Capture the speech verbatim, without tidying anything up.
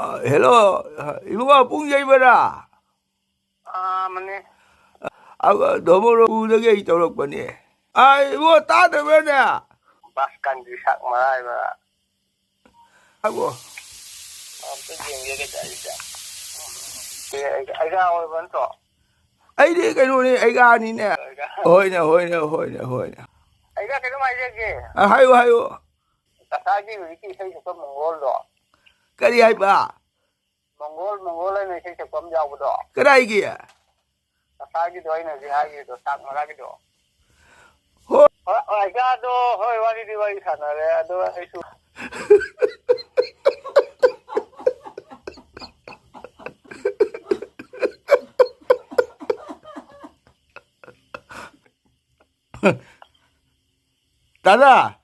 ꯑ, ꯍꯦꯜꯂꯣ, ꯏꯕꯨꯡꯉꯣ, ꯄꯨꯡ ꯌꯩꯕꯔꯥ? ꯑꯥ, ꯃꯥꯅꯦ꯫ ꯑ, ꯙꯣꯃꯣꯔꯣ ꯎꯗꯒꯤ ꯑꯩ ꯇꯧꯔꯛꯄꯅꯦ꯫ ꯑ, ꯏꯕꯨꯡꯉꯣ, ꯇꯥꯗꯕ꯭ꯔꯥꯅꯦ? ꯕꯥꯁꯀꯥꯟꯒꯤ ꯁꯥꯛ ꯃꯔꯥꯏꯕ꯫ ꯑꯕꯣ꯫ ꯑꯝꯇ ꯌꯦꯡꯒꯦ ꯀꯩꯗꯧꯔꯤꯁꯦ? ꯑꯦ, ꯑꯩ, ꯑꯩꯒꯥ ꯑꯣꯏꯕ ꯅꯠꯇ꯭ꯔꯣ? ꯑꯩꯗꯤ ꯀꯩꯅꯣꯅꯦ, ꯑꯩꯒꯥꯅꯤꯅꯦ꯫ ꯑꯩꯒꯥ꯫ ꯍꯣꯏꯅꯦ, ꯍꯣꯏꯅꯦ, ꯍꯣꯏꯅꯦ, ꯍꯣꯏꯅꯦ꯫ ꯑꯩꯒꯥ, ꯀꯩꯅꯣꯝ ꯍꯥꯏꯖꯒꯦ꯫ ꯑ, ꯍꯥꯏꯌꯨ, ꯍꯥꯏꯌꯨ꯫ ꯉꯁꯥꯏꯒꯤ ꯍꯧꯖꯤꯛꯀꯤ ꯏꯁꯩ ꯁꯛꯄ ꯃꯣꯡꯒꯣꯜꯗꯣ꯫ ꯀꯔꯤ ꯍꯥꯏꯕ? ꯃꯪꯒꯣꯜ, ꯃꯪꯒꯣꯜ ꯍꯥꯏꯅ ꯏꯁꯩ ꯁꯛꯄ ꯑꯃ ꯌꯥꯎꯕꯗꯣ꯫ ꯀꯗꯥꯏꯒꯤ? ꯉꯁꯥꯏꯒꯤꯗꯣ ꯑꯩꯅ ꯍꯧꯖꯤꯛ ꯍꯥꯏꯈꯤꯕꯗꯣ, ꯁꯥꯛ ꯃꯔꯥꯒꯤꯗꯣ꯫ ꯍꯣ꯫ ꯍꯣꯏ, ꯍꯣꯏ, ꯏꯆꯥꯗꯣ, ꯍꯣꯏ, ꯋꯥꯔꯤꯗꯤ ꯋꯥꯔꯤ ꯁꯥꯟꯅꯔꯦ, ꯑꯗꯣ ꯑꯩꯁꯨ꯫ ꯇꯥꯗꯥ!